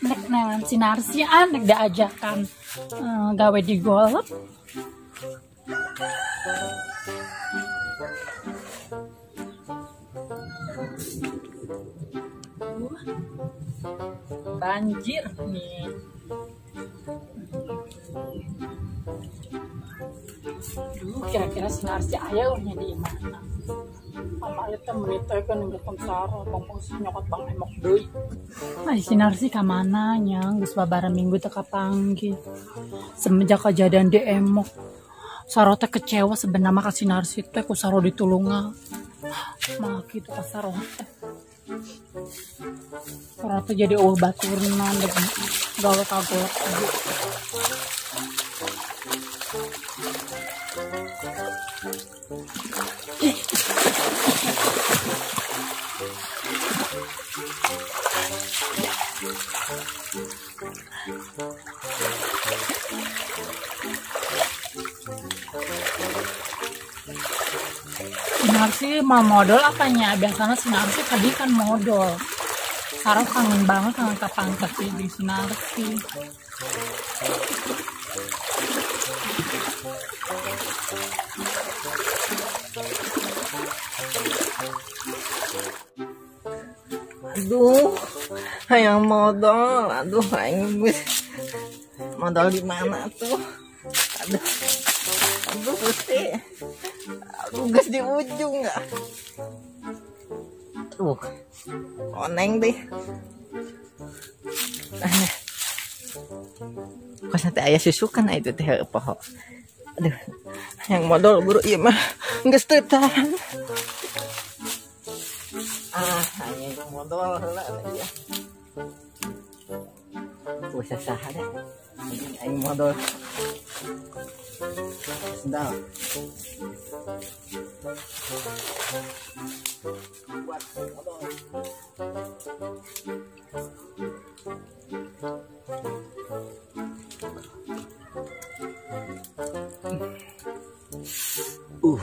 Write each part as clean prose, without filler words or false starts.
Nek nengan si Narsian nek diajakan gawe di golep. Banjir nih. Duh, kira-kira si Narsi aya nya di mana? Kamari teh meuni teh kan ninggalkeun Saro, bangpang nyokot bang emok deui. Ai si Narsi ka mana nya? Geus babaraha minggu teu kapanggih. Semenjak kejadian di emok, Saro teh kecewa sebenarnya ka si Narsi teh ku Saro ditulungan. Mah kitu ka Saro teh. Saro teh jadi eueuh baturna gawe ka golep deui. Narsi mau modal apanya? Biasanya si Narsi tadi kan modal. Saro kangen banget kangen kapangkat di si Narsi. Aduh, hayang modal. Aduh, aing modal di mana tuh? Aduh, aduh Gusti. Aduh, geus di ujung enggak? Aduh, koneng deh. Kos nanti ayah susukan itu teh poho. Aduh, yang modal buru ieu mah geus teu tahan. Ah, hayang modal heula ieu. Usah saha deh. Aing modal. Sendal. Buat modal. Aduh,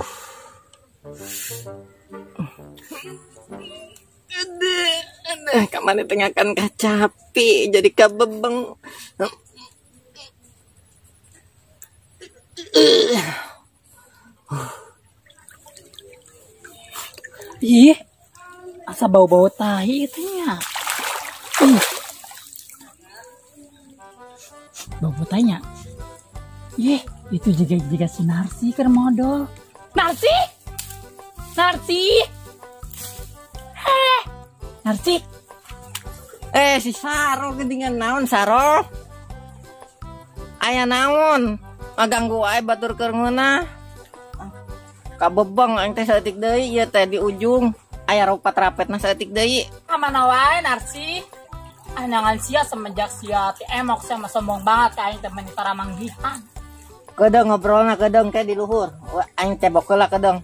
kamane tengakan kacapi jadi kabebeng. Ih, asa bau-bau tahi itu nya. Ih. Bau-bau tainya. Ih, itu juga si Narsi keur modal. Narsi? Narsi? Heh. Narsi. Si Saro geuningan naon Saro? Aya naon? Ngaganggu wae batur keur ngeunah. Kabebeng aing teh saeutik deui ieu teh di ujung. Aya rupat rapetna saeutik deui. Ka mana wae Narsi? Anangan sia semenjak sia ti emok sia mah sombong banget ka aing teh meuni tara manggihan. Kedeung ngobrolna kedeung ke di luhur. Aing cebok heula kedeung.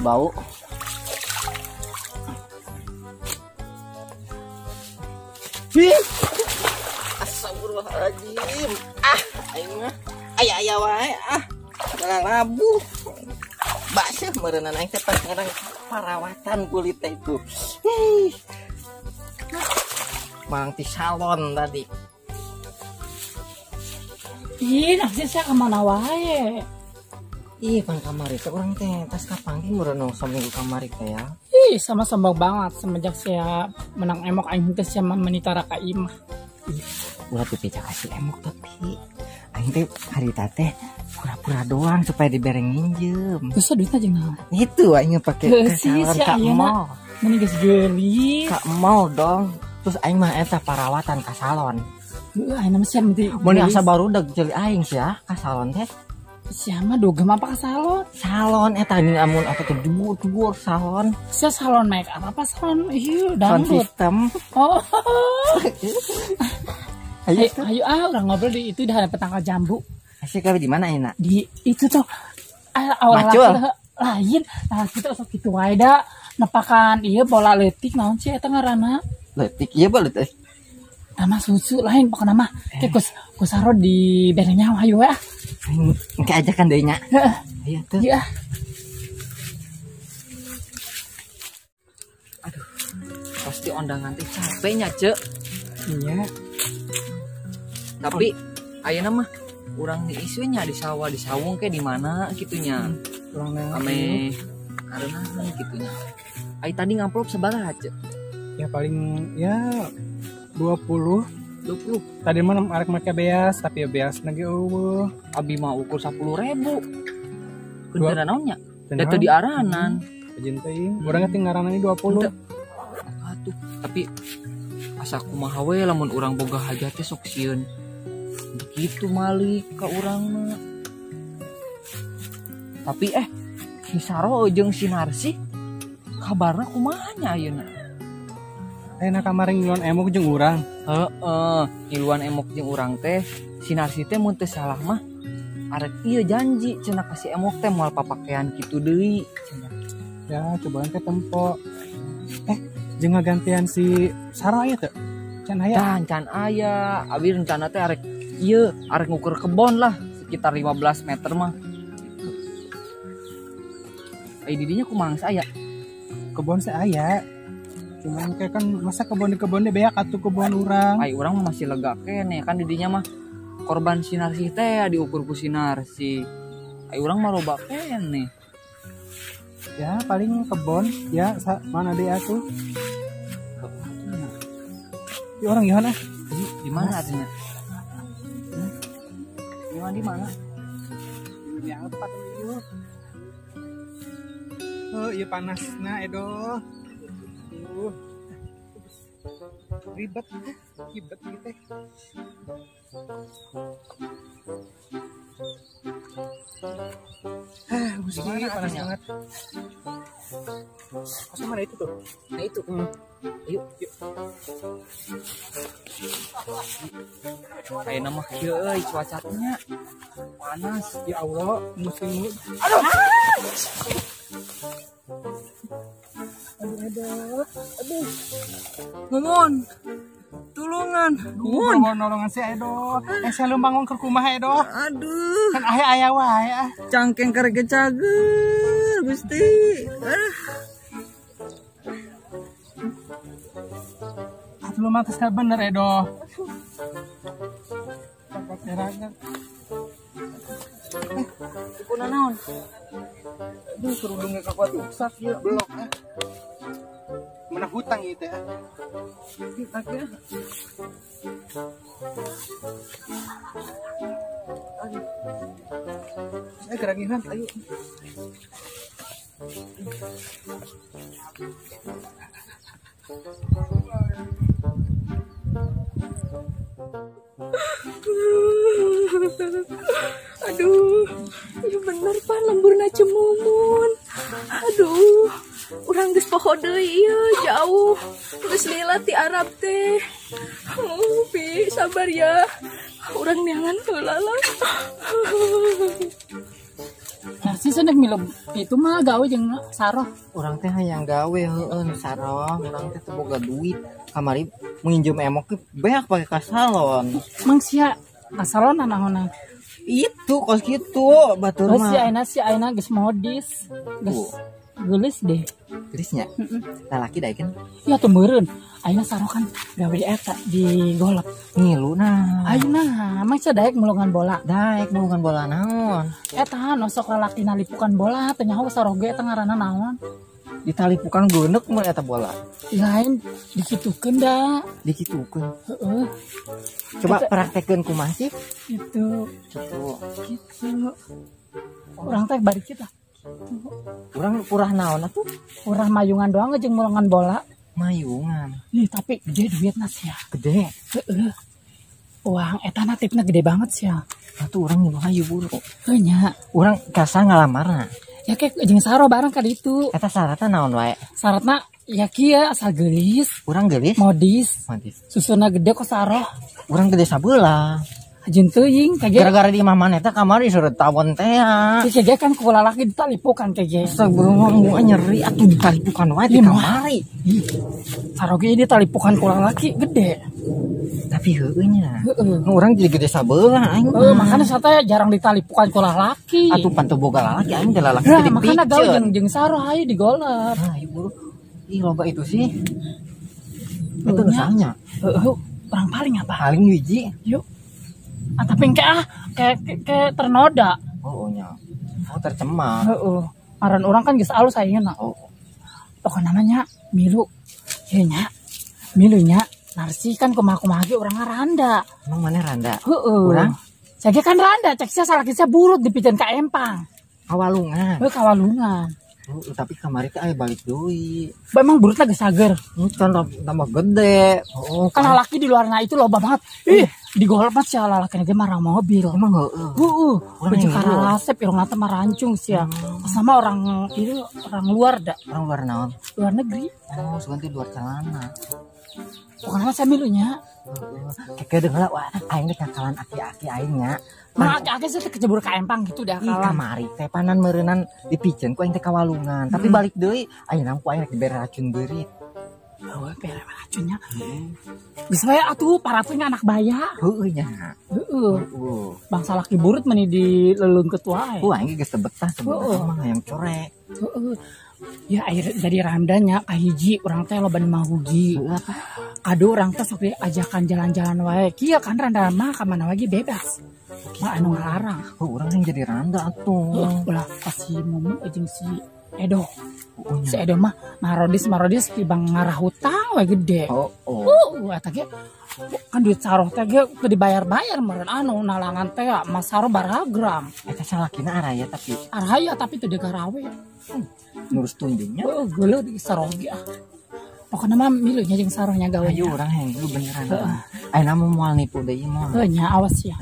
Bau. Astagfirullahaladzim. Ah, aing mah aya-aya wae ah. Labuh. Baseuh meureunana aing teh pas ngarang perawatan kulit teh itu. Hih. Mang ti salon tadi. Ih, Narsi sia ka mana wae? Ih, pan kamari teh urang teh tas kapanggih meureun saminggu kamari teh ya. Ih, sama sombong banget semenjak saya menang emok aing teh sia menitara ka imah. Ih, ulah teu beja kasih emok tapi aing teh harita teh pura-pura doang supaya dibere nginjem. Terus duitna jeung naon? Itu aing pake ke salon ka mall. Meni geus geulis. Ka mall dong. Terus aing mah eta parawatan ka salon. Heuh, aing mah sia menti. Mun asa barudak jeung aing sia ka salon teh. Siapa dugem apa ke salon? Salon eta ini amun apa tuh dugur salon. Sia salon make up apa salon? Ieu dangdut. Sound system. Oh. Ayo, ayo ah urang ngobrol di itu di hadapan tangkal jambu. Asik kali di mana enak? Di itu tuh awal lain. Nah, kita sok kitu wae da nepakan ieu bola leutik naon sih eta ngaranna? Leutik ieu bola leutik. Nama susu lain pokokna mah. Ke kus saro di bere nyawa hayu we ah. Engke ajakan deui nya. Heeh. Ayo tuh. Iya. Aduh. Pasti ondangan teh capeknya, Cek. Iya. Tapi ayeuna mah urang diis we nya di sawah, di sawung ke di mana kitunya. Urang ame karena kitunya. Ai tadi ngamplop sabaraha, Cek? Ya paling ya 20. 20. Tadi mah arek make beas, tapi ya beas lagi eueuh. Abi mah ukur 10.000. Keun naon nya? Da teu diaranan. Jeung teuing, urang teh ngaranna 20. Atuh, tapi asa kumaha we lamun urang boga hajat teh sok sieun. Begitu malik ka urang mah. Tapi si Saro jeung si Narsi kabarna kumaha nya ayeuna? Ayeuna kamari ngiluan emok jeung urang. Heeh, ngiluan emok jeung urang teh si Narsi teh mun teu salah mah arek ieu janji cenah ka si emok teh moal papakean kitu deui cenah. Ya, cobaan teh tempo. Jeung ngagantian si Saro aya teu? Can aya. Can aya. Abi rencana teh arek ieu arek ngukur kebon lah sekitar 15 meter mah. Ai didinya kumaha geus aya? Kebon sih aya. Cuman kayak kan masa kebon di kebon deh beak atuh kebon urang. Ai urang mah masih lega keneh kan didinya mah korban si Narsi teh diukur ku si Narsi. Ai urang mah loba keneh. Ya paling kebon ya mana deh atuh. Ya orang gimana? Di mana artinya? Di mana? Di apa tuh? Oh, iya panasna edo. Ribet ribet gitu. Musiknya panas banget. Masuk mana itu tuh? Nah itu. Ayo, yuk. Kayak nama kieu euy cuacanya panas. Ya Allah, musim. Aduh. Aduh, aduh, aduh. Mumun, tulungan. Mumun, nolongan si Edo. Saya lu bangun ke kumaha Edo. Aduh. Kan aya aya wae ah. Cangkeng karek cager, Gusti. Atuh lu mah tes bener Edo. Tempat eranya. Kuna naon? Aduh, kerudungnya kakuat rusak ya. Blok ah. Mana hutang itu ya. Saya keragihan, ayo. Aduh, ya bener pan lemburna cemumun. Aduh, urang geus poho deui ieu jauh. Geus lila ti Arab teh. Oh, Pi, sabar ya. Urang neangan heula lah. Narsi sanek milu itu mah gawe jeung Saroh. Urang teh hayang gawe heueuh nu Saroh, urang teh teu boga duit. Kamari minjem emok ge beak pake ka salon. Mang sia ka salon naonan? Itu kos kitu batur mah. Si ayeuna geus modis. Geus geulis deh. Geulisnya? Lalaki daekeun? Ya tuh meureun. Ayeuna Saroh kan gawe di eta di golep. Ngilu nah. Ayeuna mah sia daek mulungan bola. Daek mulungan bola naon? Eta nu sok lalaki nalipukan bola teh nyaho Saroh ge eta ngaranna naon? Ditalipukan geuneuk mun eta bola. Lain dikitukeun da. Dikitukeun. Heeh. Coba praktekkeun kumaha sih? Gitu. Gitu. Gitu. Urang teh bari kita. Urang purah naon atuh? Purah mayungan doang jeung mulungan bola. Mayungan. Ih, tapi gede duitna sia. Gede. Heeh. Uang eta na tipna gede banget sia. Atuh urang ngilu hayu buru. Heuh nya. Urang kasa ngalamarna. Ya kayak jeung Saroh bareng ka ditu. Eta syaratna naon wae? Syaratna ya kieu asal geulis. Urang geulis? Modis. Modis. Susuna gede kok Saroh. Urang gede sabelah. Hajeun teuing kage. Gara-gara di imah maneh teh kamari seureut tawon teh ya. Si kege kan ku lalaki ditalipukan kege. Sebelum ngomong nyeri atuh ditalipukan wae di kamari. Saroge ditalipukan ku lalaki gede. Tapi heueuh nya. Heeh. Urang jadi gede sabelah aing. Heeh, makanya saya jarang ditalipukan ku lalaki. Atuh pantu boga lalaki aing teh lalaki Nah, jadi makanya gawe piceun. jeung saro hayu digolep. Nah, ibu. Ih, loba itu sih. Itu nusanya. Heeh, orang paling apa? Paling hiji. Yuk. Ah, tapi kayak kayak ternoda. Oh, nya. Oh, tercemar. Heeh. Ngaran urang kan geus alus ayeuna. Oh. Pokokna mah nya milu. Ieu nya. Milunya narsi kan kumaha-kumaha ge urang randa. Emang mana randa? Heeh. Urang? Saya kan randa, cek sia salaki sia burut dipikeun ka empang. Kawalungan. Heuh kawalungan. Oh, tapi kamari teh aya balik deui. Ba emang burutna geus sager. Kan tambah gede. Oh, Kan lalaki di luarna itu loba banget. Ih, digolep mah sia lalaki ge marang mobil. Emang heeh. Heeh, Orang baju yang karasep irungna teh marancung sia. Sama orang itu orang luar da, Orang luar naon? luar negeri. Oh, sugan teh luar celana. Pokoknya mah saya milunya. Keke deung lah, wah, aing teh kakalan aki-aki aing nya. Mah aki-aki sih teh kecebur ka empang gitu dah Ih, kalah. kamari teh panan meureunnan dipiceun ku aing teh kawalungan. Tapi balik deui, ayeuna ku aing rek dibere racun beurit. Heueuh, bere racunnya. Geus wae atuh paratunya anak baya. Heueuh nya. Heeh. Heeh. Bangsa laki burut meni dileungkeut wae. Ku aing geus teu betah sebenarnya mah hayang corek. Heeh. Ya air jadi ramdanya kahiji urang teh loba nu mahugi. Heeh apa? Aduh urang teh sok diajakan jalan-jalan wae. Kieu kan randa mah ka mana wae ge bebas. Mah anu ngalarang. Heuh, urang yang jadi randa atuh. Ulah pas si Mumu jeung si Edo. Heeh Si Edo mah marodis tibang ngarah hutang we gede. Oh, oh. Eta ge kan duit saroh teh ge teu dibayar-bayar meureun anu nalangan teh mas saroh baragram. Eta salakina araya tapi Araya tapi teu digarawe. Ngurus tunjungnya. Heeh, geuleuh di saroh ge ah. Pokokna mah milunya jeung sarohnya gawe. Ayo urang hayang dulu beneran. Ayeuna mah moal nipu deui moal. Heuh nya awas ya.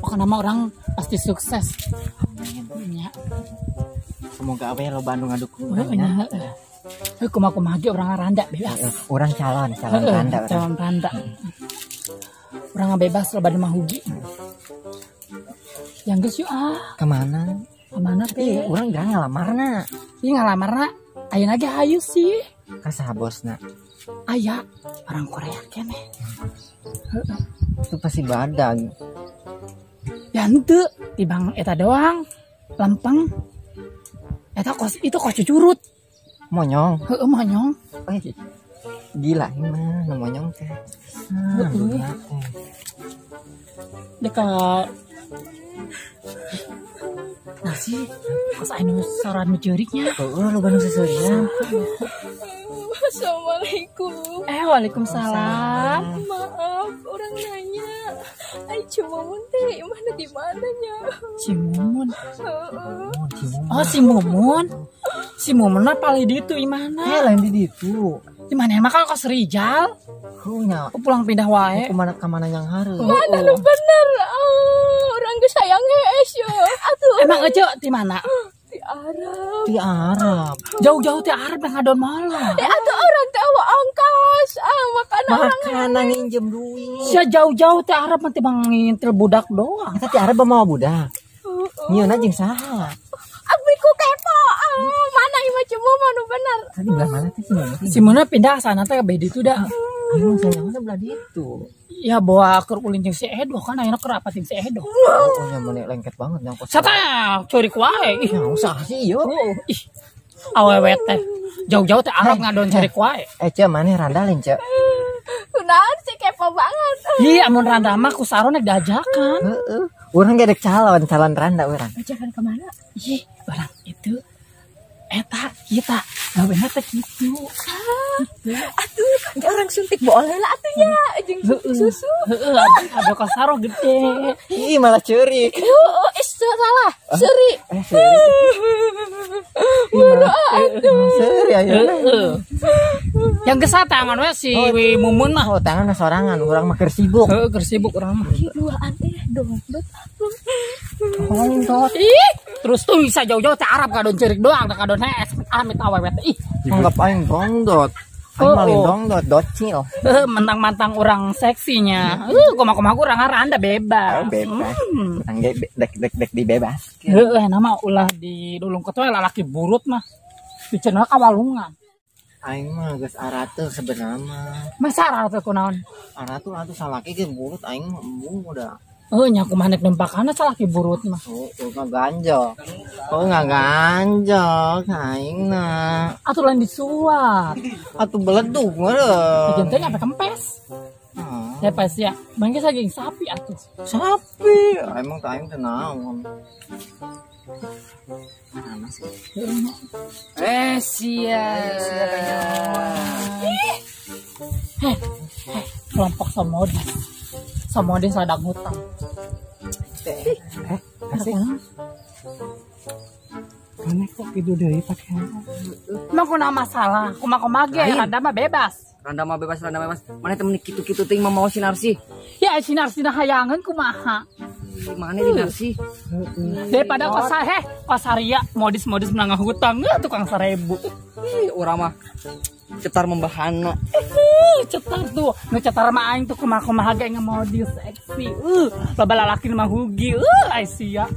Pokokna mah orang pasti sukses. Amin. Nya. Semoga awe loba anu ngadukung Heuh urang nya. nya. Heuh kumaha-kumaha ge urang randa bebas. Urang calon randa urang. Calon randa. Urang bebas loba nu mahugi. Yang geus yuk ah, Kemana? kemana teh? Urang jangan ngalamarna. Ih ngalamarna ayeuna ge hayu sih. Ka saha bosna? Aya orang Korea keneh. Itu pasti badag. Ya henteu tibang eta doang. Lempeng. Eta kos itu kos cucurut. Monyong. Heeh monyong. Eh, gila ini mah nu monyong teh. Heeh. Dunia teh. Dekat Nah sih, kos anu soran nu ceuriknya. Heeh, loba nu seseureun. Assalamualaikum. Waalaikumsalam. Maaf, orang nanya. Ai Cimumun teh imahna di mana nya? Cimumun. Heeh. Oh, si Mumun. Si Mumun mah paling ditu imahna. Eh, lain di ditu. Di mana emang kalau kos Rijal? Heuh nya. Aku pulang pindah wae. Kumaha ka mana yang hareup. Mana lu bener? Oh, orang geus hayang hees yo. Atuh Emang ece di mana? di Arab. Di Arab. Jauh-jauh ti Arab yang ngadon malah. Eh atuh orang teh awa angkas. Ah, makana orang Makanan nginjem duit. Sia jauh-jauh ti Arab mah tibang ngintil budak doang. Eta ti Arab mah budak. Nyieunna jeung saha? Abdi ku kepo. Ah, mana imah Cimumun nu bener? Tadi belah mana teh si Mumun? Si Mumun pindah sana teh ke bedi itu dah. Emang saya mana belah ditu. Ya bawa keur ulin jeung si Edo kan ayeuna keur apa jeung si Edo. Oh, nya mun lengket banget nya kos. Sata curi wae. Ih, Ya usah sih yo. ih. Awewe teh jauh-jauh teh Arab ngadon cari wae. Eh, ce maneh randa lain, ce. Kunaon sih kepo banget. Ih, amun randa mah ku saron rek diajakan. Heeh. Urang ge dek calon, calon randa urang. Ajakan kemana? Ih, orang itu eta kita gawena teh kitu. Atuh, ge orang suntik boleh lah atuh ya, jeung suntik susu. Heeh, ada kosaro gede. Ih, malah ceurik. Oh, salah. Seri. Eh, seri. Seri ayeuna. Heeh. Yang gesah tangan we si Mumun mah. Oh, tangan sorangan, urang mah keur sibuk. Heeh, keur sibuk urang mah. Duaan teh dongdot. Dongdot. Ih, terus tuh bisa jauh-jauh teh Arab kadon ceurik doang, teh kadon hees amit awewe teh. Ih, Anggap aing dongdot. Aing mah lindong docil. Mentang-mentang orang seksinya. Kumaha-kumaha urang randa bebas. Oh, bebas. Urang ge dek dibebas. Heeh, nama ulah di dulung ketua lalaki burut mah. Dicenah ka walungan. Aing mah geus aratuh sebenarnya mah. Masa aratuh kunaon? Aratuh atuh salaki ge burut aing mah embung udah. Nya kumaha nek nempakana salaki burut mah. Oh, ngaganjok. Oh, ngaganjok aing na. Atuh lain disuap. Atuh beledug meureun. Jeung teh nyampe kempes. Ya pasti ya. Mangke saging sapi atuh. Sapi. Emang teh aing teh naon. Sia. Kelompok Somodis. Somodis ladang hutang. Asik. Mana kok tidur deui pakaian? Emang kunaon masalah? Kumaha ge randa mah bebas. Randa mah bebas, randa bebas. Mana temen kitu-kitu teuing mah mau sinarsi. Ya sinarsi hayangeun kumaha? Mana di narsi? Daripada kosaria modis-modis menangah hutang tukang 1000. Ih, urang mah cetar membahana. Cetar tuh, nu cetar mah aing tuh kumaha-kumaha ge ngemodis seksi. Loba lalaki mah hugi. Ai sia.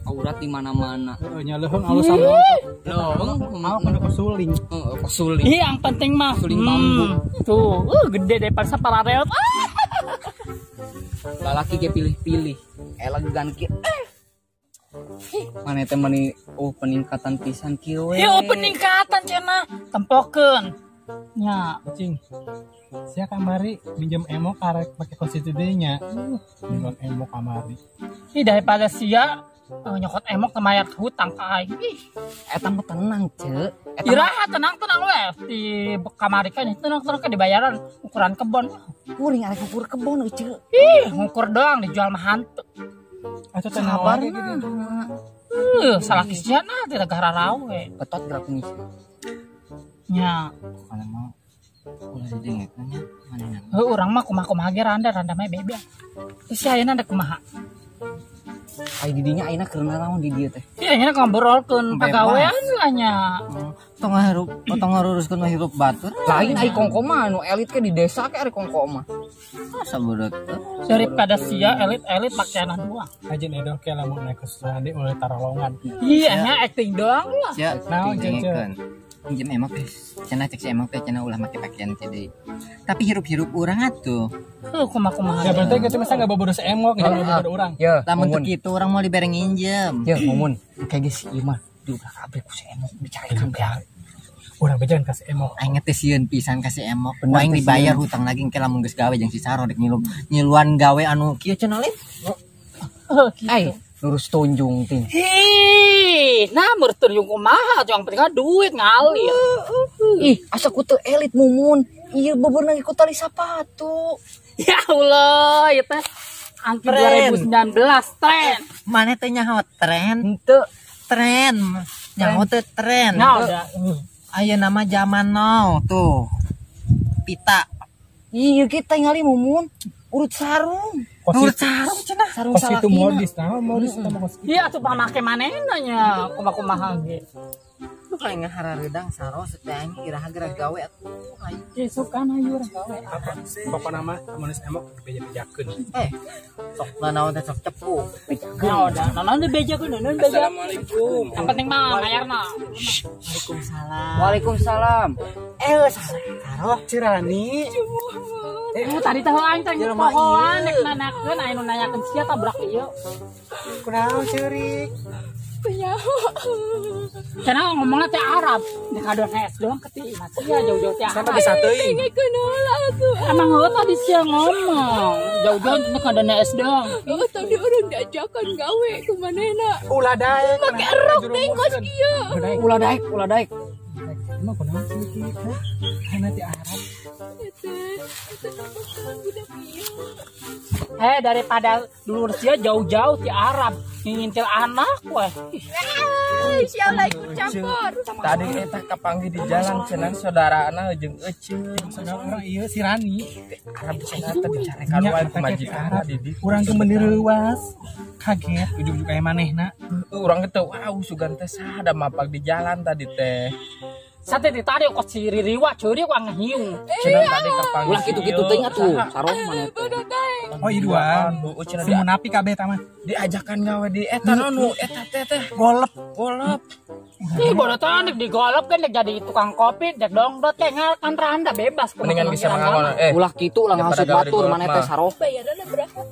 Aurat di mana-mana. Heeh, nya leuheung alus sama. Leuheung mau kana kosuling. Heeh, kosuling. Iya, yang penting mah suling bambu. Tuh, gede daripada sapararel. Lalaki ge pilih-pilih. Elegan kieu. Mana teh meni peningkatan pisan kieu we. Ya peningkatan cenah, tempokeun. Nya, cing. Sia kamari minjem emok arek pake konstitusi deui nya. Minjem emok kamari. Ih daripada sia nyokot emok teu mayar hutang ka aing. Ih, eta mah tenang, Ceu. Iraha tenang-tenang we di kamari kan tenang-tenang kan dibayaran ukuran kebon. Kuring arek ukur kebon euy, Ceu. Ih, ngukur doang dijual mah hantu. Atuh tenang wae gitu. Salah kisiana tidak gararawe. Betot gerak kumis. Nya, kalau mau ulah didengekeun nya manehna. Heuh, urang mah kumaha-kumaha ge randa mah bebas. Terus si ayeuna rek kumaha? Ai di dinya ayeuna keur naon di dieu teh? Ieu ayeuna ngobrolkeun pagawean lah nya. Tong hirup, tong ngaruruskeun mah hirup batur. Lain ai kongko mah nu elit ke di desa ke ari kongko mah. Masa budak daripada sia elit-elit pakaian doang. Ajen edoh ke lamun naik kesusahan deui ulah tarolongan. Iya nya acting doang lah. Sia, naon minjem emok teh cenah cek si emok teh cenah ulah make pakaian teh deui. Tapi hirup-hirup urang atuh. Heuh kumaha-kumaha. Ya berarti kitu masa enggak bobodo si emok, enggak bobodo urang. Ya, lamun teu kitu urang mau dibere nginjem. Ya, mumun. Kayak geus ieu mah diubrak-abrik ku si emok dicarekan beak. Urang bejan ka si emok. Aing teh sieun pisan ka si emok. Ku aing dibayar hutang lagi engke lamun geus gawe jeung si Saro dek ngiluan gawe anu kieu cenah lain. Heuh kitu. Ai, lurus tunjung ting. Hi, nah lurus tunjung kumaha yang penting duit ngalir. Ih, asa ku teu elit mumun. Ieu bebeunang ku tali sapatu. Ya Allah, ieu teh angki 2019 tren. Mana teh nyaho tren? Henteu tren. Nyaho teh tren. Nah, ayeuna mah zaman now tuh. Pita. Iya kita ngali mumun. Urut sarung. Urut sarung cenah. Sarung kos itu modis, nah modis sama kos. Iya atuh pamake manehna nya, kumaha-kumaha ge. Lu kayak ngaharareudang saro seteang iraha geura gawe atuh. Ayo suka ayo urang gawe. Apa pokona mah manis emok beja-bejakeun. Sok nanaon teh sok cepu. Bejakeun. Naon teh bejakeun, naon beja. Assalamualaikum. Yang penting mah bayarna. Waalaikumsalam. Waalaikumsalam. Saro Cirani. Tadi teh aing teh pohoan nek nanakeun aya nu nanyakeun sia tabrak ieu. Kunaon ceurik? Nyaho. Cenah ngomongna teh Arab, nek kadon es doang keti imah sia jauh-jauh teh Arab. Sampai bisa teuing. Dengekeun heula atuh. Emang heuh tadi sia ngomong, jauh-jauh nek kadon es doang. Oh, tadi urang diajakan gawe ku manehna. Ulah daek. Make erok deui kos kieu. Ulah daek, ulah daek. Emang kunaon ceurik? Hah? Ana ti Arab. Eta nembakan budak ieu. Daripada dulur sia jauh-jauh ti Arab ngintil anak weh. Sia lah ikut campur. Tadi eta kapanggih di jalan cenah saudarana jeung euceun. Saudara urang ieu si Rani. Arab cenah teh dicarekan wae ku majikan di ditu. Urang ge meuni reuas. Kaget ujug-ujug aya manehna. Urang teh wow sugan teh sada mapak di jalan tadi teh. Sate ti tadi kok si Ririwa curi wang hiung. Cenah tadi kapanggih. Ulah kitu-kitu teuing atuh, saroh maneh teh. Oh iya dua. Si munafik kabeh tah mah. Diajakan gawe di eta nu eta teh teh. Golep, golep. Ih bodoh teh di golep kan jadi tukang kopi, dek dongdot kayak kan randa bebas. Mendingan bisa mangangon eh. Ulah kitu ulah ngasut batur maneh teh saroh. Bayaranna berapa?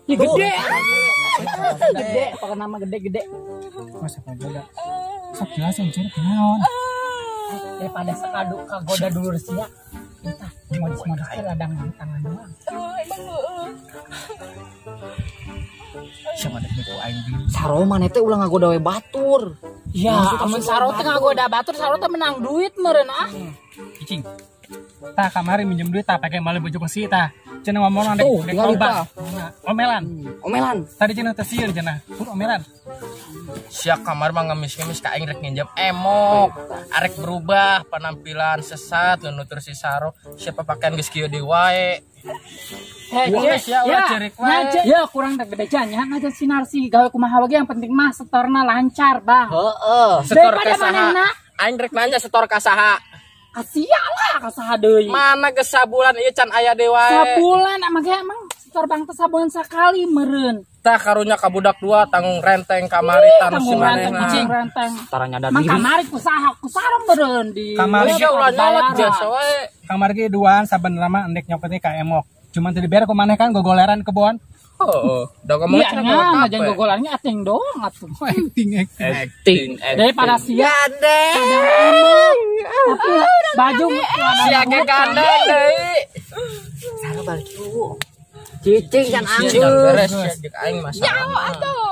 Ya gede. Gede, pokoknya nama gede-gede. Masa pagoda. Sok jelasin ciri kunaon. Daripada sekadu kagoda dulur sia. Entah modus-modus teh ladang tangan doang. Emang heueuh. Sama dek nipu aing deui. Saroh maneh teh ulah ngagoda we batur. Ya, amun saroh teh ngagoda batur, saroh teh menang duit meureun ah. Cicing. Tah kamari minjem duit tah pake malah bojo besi tah. Cenah ngomong dek dek tobat. Omelan. Omelan. Tadi cenah teh sieun cenah. Pun omelan. Sia kamar mah ngemis-ngemis ka aing rek nginjem emok. Arek berubah penampilan sesat nutur si Saro. Siapa pakaian geus kieu deui wae. Hei, ya, ya kurang deg bedanya ngajar sinarsi gawe kumaha wae yang penting mah setorna lancar, Bang. Heeh. Setor ka saha? Aing rek nanya setor ka saha? Kasia lah ka saha deui. Mana geus sabulan ieu can aya deui wae. Sabulan emang ge emang setor bang teh sabulan sakali meureun. Tah karunya ka budak dua tanggung renteng kamari tanu si manehna. Tanggung renteng. Tara nyadar diri. Mang kamari ku saha ku sareng meureun di. Kamari ge ulah nyolot jasa wae. Kamari ge duaan sabenerna mah endek nyokotnya ka emok. Cuman teu dibere ku maneh kan gogoleran kebon. Heeh, da ngomong cenah iya, jangan gogolannya acting doang atuh. Acting. Daripada sia gandeng. Tapi baju sia ge gandeng deui. Saro balik dulu. Cicing can anggur. Beres jeung aing masalah. Nyaho atuh.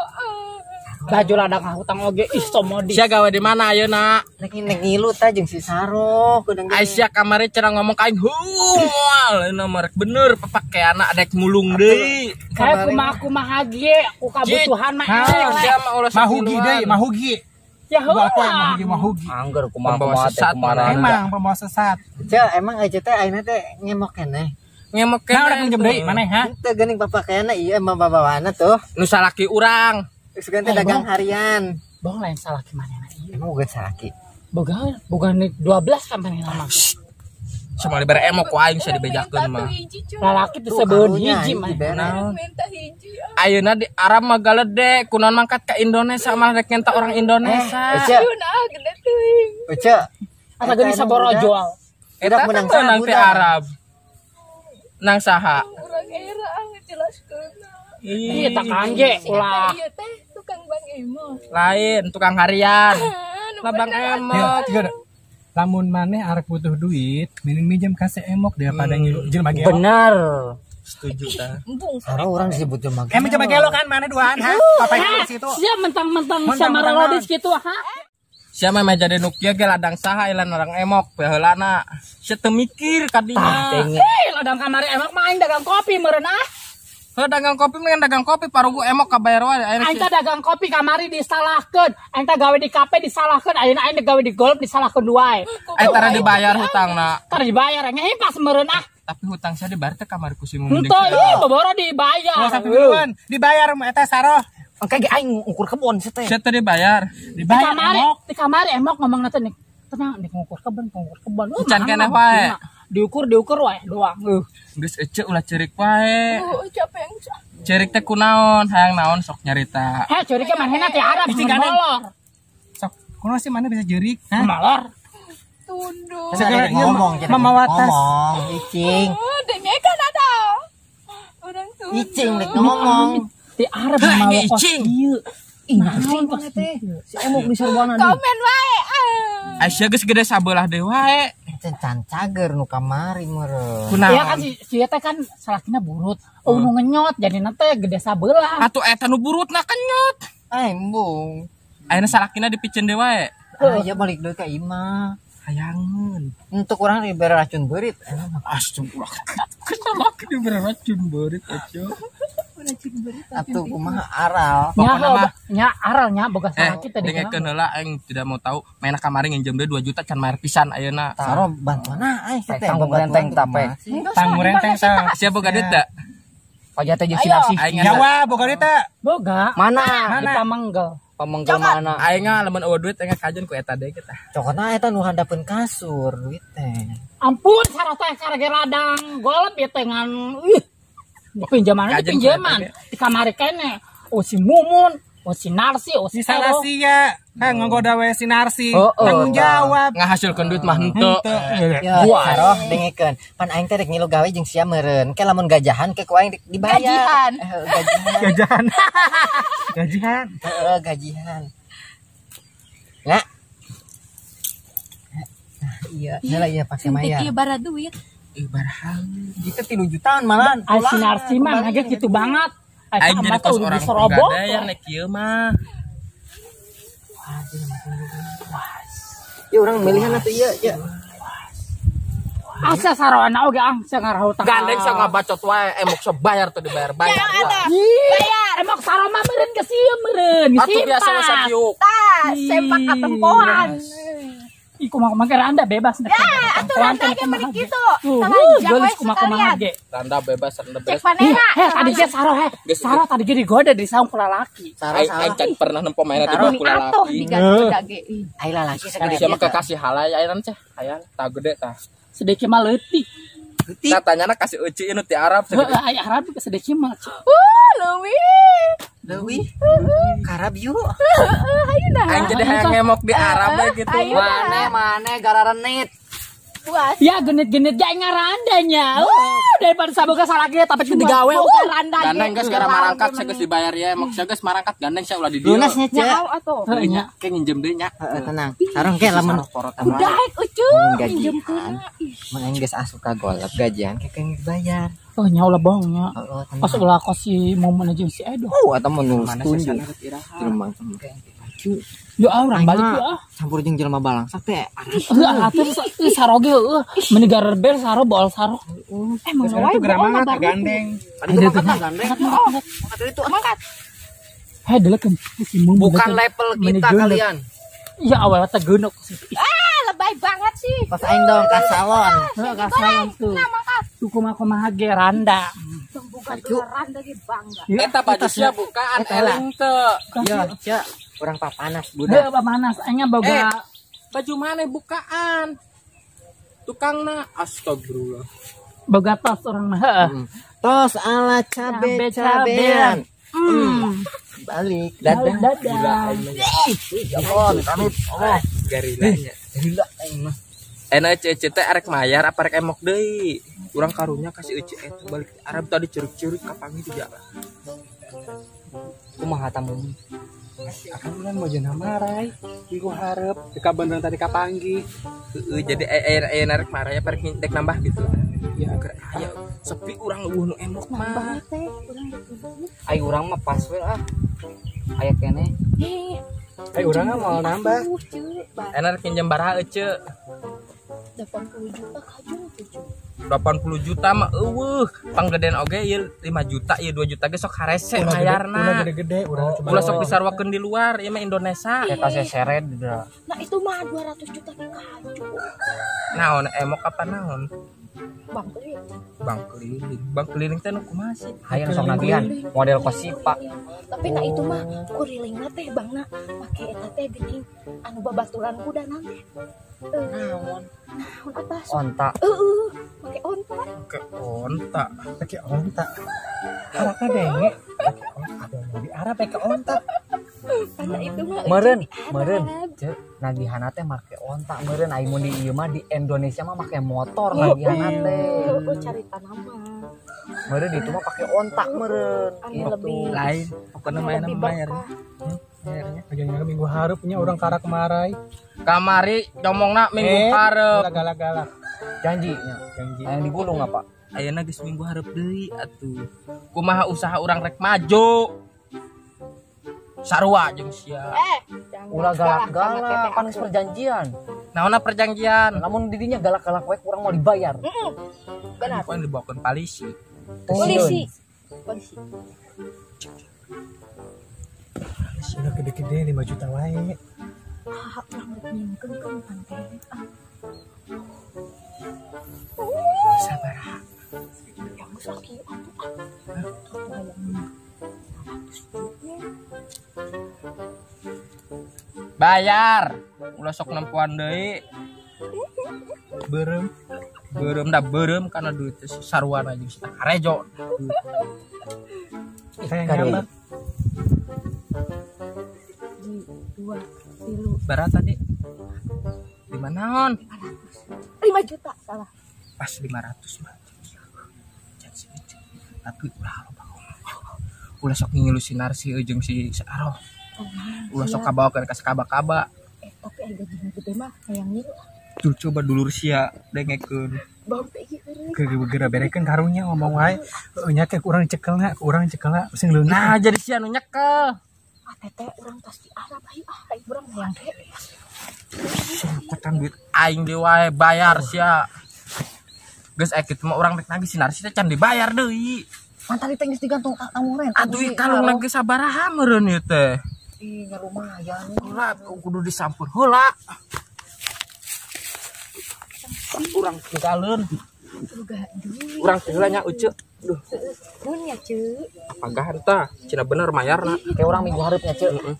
Baju ladang hutang oge ih somodi. Sia gawe di mana ayeuna? Rek ngilu tah jeung si Saro. Ai sia kamari cenah ngomong ka aing heuh moal ayeuna mah rek bener papakeana adek mulung deui. Kayak kumaha ge ku kabutuhan mah mahugi deui mahugi. Ya heuh. Mahugi. Angger kumaha kumaha teh kumaha. Emang pembawa sesat. Ceu emang aja teh ayeuna teh ngemok keneh. Ngemok keneh. Nah, urang minjem deui maneh ha? Teu geuning papakeana ieu emang babawana tuh. Nu salaki urang. Sugan teh dagang harian. Bohong lain salaki manehna ieu. Emang boga salaki. Boga, boga 12 kan manehna mah. Sama dibere emok ku aing sia dibejakeun mah. Lalaki teh sebeun hiji mah. Ayeuna di Arab mah galede, kunaon mangkat ka Indonesia malah rek ngenta orang Indonesia. Ayeuna gede teuing. Ece. Asa geuning saborojoal. Eta menang teh Arab. Nang saha? Urang era ngejelaskeun. Ih, tak kangge ulah. Ieu teh tukang Bang Emok. Lain, tukang harian. Lah Bang Emok. Lamun maneh arek butuh duit, mending minjem ka si Emok daripada ngilu jelema gelo. Bener. Setuju tah. Sarah orang disebut jelema gelo. Emang jelema gelo kan maneh duaan ha? Papa situ. Sia mentang-mentang sama Rolodis kitu ha. Sia mah jadi nu kieu ge ladang saha ilan orang Emok baheulana. Sia teu mikir ka dinya. Eh, ladang kamari Emok mah aing dagang kopi meureun ah. Heuh dagang kopi mendingan dagang kopi parugu Emok kabayar wae. Aing teh dagang kopi kamari disalahkeun. Aing teh gawe di kafe disalahkeun, ayeuna aing gawe di golf disalahkeun wae. Aing tara dibayar hutangna. Tara dibayar ngehimpas meureun ah. Tapi hutang saya dibayar teh kamari ku si Mumun. Henteu ieu boboro dibayar. Wah sapiluan dibayar eta Saroh. Engke ge aing ngukur kebon sia teh. Sia teh dibayar. Dibayar Emok. Di kamari Emok ngomongna teh nih. Tenang nih ngukur kebon, ngukur kebon. Can keneh wae. Diukur wae doang. Geus ece ulah ceurik wae. Capek. Ceurik teh kunaon, hayang naon sok nyarita. Heh, ceuriknya manehna teh Arab molor. Sok, kunaon sih maneh bisa ceurik? Hah? Molor. Tunduk. Segala ngomong, mamawatas. Ngomong, icing. Dengekan ada. Orang tunduk. Icing rek ngomong. Di Arab mawa kos ieu. Ih, naon kos teh? Si Emok di sarwana deui. Komen wae. Aisyah geus gede sabelah deui wae. Can cager nu kamari meureun. Iya kan si teh kan salakina burut. Oh nu ngenyot jadina teh gede sabelah. Atuh eta nu burutna kenyot. Embung. Ayeuna salakina dipiceun deui wae. Ah ya balik deui ka imah. Hayangeun. Untuk urang dibere racun beurit. Astagfirullah. Salaki dibere racun beurit atuh. Atuh kumaha aral. Nya aral nya boga salaki teh. Dengekeun heula aing tidak mau tahu mainah kamari nginjem deui 2 juta can bayar pisan ayeuna. Saro bantuana aing teh tanggung renteng tape. Tanggung renteng tah. Sia boga duit teh? Pajak teh jeung sinasih. Jawa boga duit teh? Boga. Mana? Di Pamanggel. Pamengkel mana? Aing lamun eueuh duit aing kajen ku eta deui kita. Cokotna eta nu handapeun kasur duit teh. Ampun Saro teh karege ladang golep ieu teh ngan ih. Pinjaman pinjaman di kamari kene. Oh si Mumun, oh si Narsi, oh si Saro. Sia, kan nggoda we si Narsi. Tanggung jawab. Ngahasilkeun duit mah henteu. Ya, Saro dengekeun. Pan aing teh rek ngilu gawe jeung sia meureun. Ke lamun gajahan ke ku aing dibayar. Gajihan. Gajihan. Gajihan. Heeh, gajihan. Nah. Iya, heula ieu pake mayar. Ieu bara duit. Ih, barang. Kita 3 jutaan malahan. Ai si Narsi mah ge kitu banget. Aing jadi kos orang penggadaian nek kieu mah. Ya urang milihan atuh ieu ya. Asa saroana oge ah sangar hutang. Gandeng sok ngabacot wae emok sok bayar tuh dibayar-bayar. Bayar. Emok saro mah meureun ke sieu meureun. Atuh biasa we sakieu. Tah, sempak katempoan. Ih kumaha kumaha Anda bebas. Ya, atuh Randa ge meni kitu. Telanjang we sekalian. Randa bebas, Randa bebas. Cek panera. Heh, tadi ge Saro heh. Saro tadi ge digoda di saung ku lalaki. Aing can pernah nempo mainan di bawah ku lalaki. Ai lalaki sagede. Sia mah kekasih halai airan ceh. Hayang tah gede tah. Sedeki mah leutik. Tah tanyana kasih euci nu ti Arab segede. Heeh, ai Arab sedeki mah. Leuwih. Leuwih. Karab yuk. Hayu nah. Aing jadi hayang ngemok di Arab we gitu. Mane gararenit. Puas. Ya genit-genit ge ngarandanya. Daripada saboga salaki tapi digawe randa. Gandeng geus gara marangkat sia geus dibayar ya, emok sia geus marangkat gandeng sia ulah di dieu. Lunasnya cek. Atuh. Heeh nya, ke nginjem deui nya. Heeh tenang. Sareng ke lamun udah ucuh nginjemkeun. Mun aing geus asup ka golep gajian ke dibayar. Oh nya ulah bohong nya. Pas ulah kos si Momen aja si Edo. Oh atau mun tunjuk. Jelema Yo ah urang balik yeuh ah. Campur jeung jelema balangsak teh. Heuh atuh saro ge heueuh. Meni garerbel saro bool saro. Emang wae bool gandeng. Tadi tuh mangkat gandeng. Mangkat itu mangkat. Heh delekeun si Mumun. Bukan level kita kalian. Ya awal teh geunok. Ah lebay banget sih. Pas aing dong ka salon. Heeh ka salon tuh. Kumaha ge randa. Randa ge bangga. Eta baju sia bukaan eling teu. Iya, cia. Urang papanas budak. Heuh papanas aing boga baju maneh bukaan. Tukangna astagfirullah. Boga tos urang mah heeh. Tos ala cabe-cabean. Balik dadah. Dadah. Ya Allah, amit. Allah. Garilanya. Gerila aing mah. Enak Ece teh arek mayar apa arek emok deui. Urang karunya kasih Ece eta balik Arab tadi curug-curug kapanggih di jalan. Kumaha tamu? Akan ulan mau jenah marai, minggu hareup, deka beneran tadi kapanggih. Heeh, jadi aya narek marai apa rek dek nambah gitu. Ya keur aya sepi urang leuweuh nu emok mah. Ai urang mah pas we ah. Aya kene. Ai urang mah mau nambah. Enak pinjam baraha ece. 80 juta kajung tujuh. 80 juta mah eueuh, panggedean oge ieu 5 juta ieu 2 juta ge sok harese mayarna. Ulah gede-gede urang cuma. Ulah sok disarwakeun di luar, ieu mah Indonesia. Eta seseret da. Nah itu mah 200 juta ge kajung. Naon emok apa naon? Bang keliling. Bang keliling. Bang keliling teh nu kumaha sih? Hayang sok nagihan model kosipa. Tapi nah itu mah kurilingna teh bangna make eta teh geuning anu babaturan kuda teh. Naon? Naon atas? Onta. Heeh, make onta. Make onta. Make onta. Harapna denge. Make onta. Ada di Arab make onta. Karena itu mah meureun, meureun. Ceuk nagihana teh make onta meureun ai mun di ieu mah di Indonesia mah make motor nagihana teh. Heeh, cari tanaman. Meureun itu mah pake onta meureun. Gitu. Lain, pokoknya main bayar. Bagian minggu hareup nya urang karak marai. Kamari ngomongna minggu hareup. Galak-galak. Janji nya. Janji. Yang digulung apa? Ayeuna geus minggu hareup deui atuh. Kumaha usaha urang rek maju? Sarua jeung sia. Ulah galak-galak kan geus perjanjian. Naonna perjanjian? Lamun didinya galak-galak we kurang mau dibayar. Heeh. Benar. Poin dibawakeun polisi. Polisi. Polisi. Udah gede-gede 5 juta wae. Ah, urang rek nyingkeun kan pantai. Ah. Sabaraha. Yang geus kieu atuh ah. Tuh hayang 100 juta. Bayar. Ulah sok nempuan deui. Beureum. Beureum da beureum kana duit teh sarwana jeung si Karejo. Kayak nyabar. 2 3 Barat tadi. 5 naon? 5 juta salah. Pas 500 mah. Tapi ulah loba ngomong. Ulah sok ngilu si Narsi jeung si Saro. Ulah sok kabawakeun ka sakaba-kaba. Tapi aya gaji gede mah hayang ngilu. Tuh coba dulur sia dengekeun. Bau teh ieu euy. Geura berekeun karunya ngomong wae. Heueuh nya teh urang cekelna, sing leunah. Nah, jadi sia nu nyekel. Ah teteh urang tas di Arab ayo ah aing urang hayang teh. Kotan duit aing deui wae bayar sia. Geus aya kitu mah urang rek nagih si Narsi teh can dibayar deui. Pan tadi teh geus digantung amuren. Aduh kalung lagi sabaraha meureun ieu teh. Ih, nya lumayan. Heula kudu disampur heula. Urang tinggalin. Urang heula nya Uce. Duh. Nuhun nya, Ceu. Pagahan tah, cenah bener mayarna. Kayak urang minggu hareup nya, Ceu. Heeh.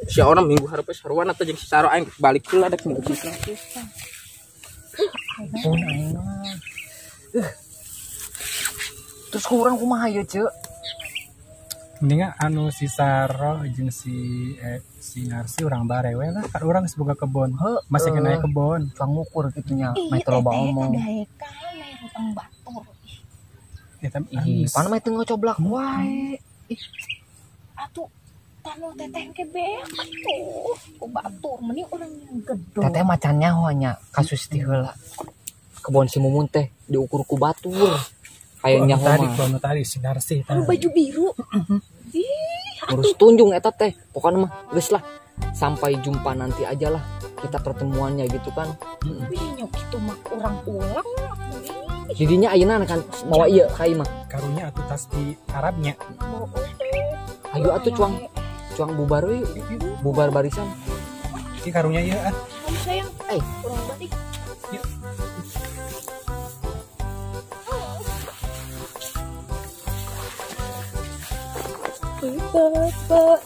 Si orang minggu hareup sarwana teh jeung si Saro aing balik heula dek minggu sisa. Pun aing mah. Terus ku urang kumaha ieu, Ceu? Mendingan anu si Saro jeung si si Narsi urang bare we lah, kan urang geus boga kebon. Masih kena kebon. Tukang ngukur kitu nya, meh teu loba omong. Daekan meh hutang batur. Eta ih, pan meh teu ngocoblak wae. Ih. Atuh tanu teteh ke beak atuh ku batur mending urang yang gedor. Teteh macan nyaho nya kasus ti heula. Kebon si Mumun teh diukur ku batur. Kayak nyaho tadi, mah. Tadi si Narsi anu baju biru. Ih, ngurus tunjung eta teh. Pokoknya mah geus lah. Sampai jumpa nanti aja lah kita pertemuannya gitu kan. Wih, nyok kitu mah urang ulang. Jadinya ayeuna kan mawa ieu ka imah. Karunya atuh tas di Arabnya. Ayo atuh cuang. Cuang bubar we. Bubar barisan. Iki karunya ieu ah. Sayang. Urang balik. Yuk. Bapak.